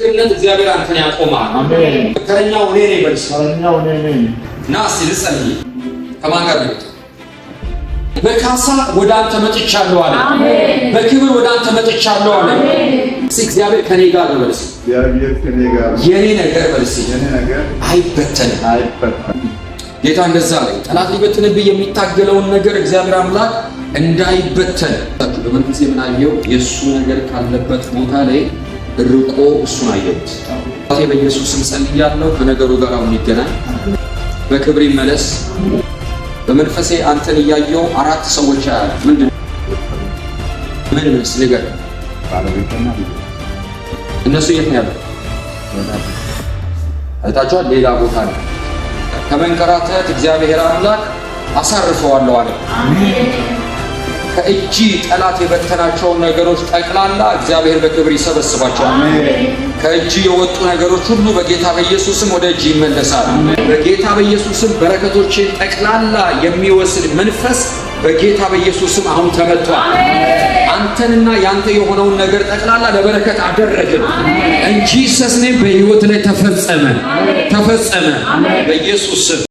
በምስክርነት እግዚአብሔር አንተን ያቆማል። አሜን። ተረኛው እኔ ነኝ በል። ተረኛው እኔ ነኝ። ና እስቲ ልጸልይ። ከማን ጋር ነው? በካሳ ወደ አንተ መጥቻለሁ አለ። በክብር ወደ አንተ መጥቻለሁ አለ። እስቲ እግዚአብሔር ከኔ ጋር ነው በል። እስቲ እግዚአብሔር ከኔ ጋር ነው። የኔ ነገር በል እስቲ የኔ ነገር አይበተንም። አይበተንም። ጌታ እንደዛ አለ። ጠላት ሊበትንብህ የሚታገለውን ነገር እግዚአብሔር አምላክ እንዳይበተን። በመንፈሴ ምን አየው? የእሱ ነገር ካለበት ቦታ ላይ ርቆ እሱን አየሁት። በኢየሱስ ስም ጸልያለሁ። ከነገሩ ጋር አሁን ይገናኝ፣ በክብር ይመለስ። በመንፈሴ አንተን እያየው አራት ሰዎች አያለሁ። ምንድን ምን ምን ንገር። ባለቤትና ልጆች። እነሱ የት ነው ያሉት? አይታችኋል? ሌላ ቦታ ነው። ከመንከራተት እግዚአብሔር አምላክ አሳርፈዋለሁ አለ። ከእጅ ጠላት የበተናቸውን ነገሮች ጠቅላላ እግዚአብሔር በክብር ይሰበስባቸዋል። ከእጅ የወጡ ነገሮች ሁሉ በጌታ በኢየሱስም ወደ እጅ ይመለሳል። በጌታ በኢየሱስም በረከቶችን ጠቅላላ የሚወስድ መንፈስ በጌታ በኢየሱስም አሁን ተመቷል። አንተንና ያንተ የሆነውን ነገር ጠቅላላ ለበረከት አደረግን። In Jesus name በህይወት ላይ ተፈጸመ፣ ተፈጸመ በኢየሱስ ስም።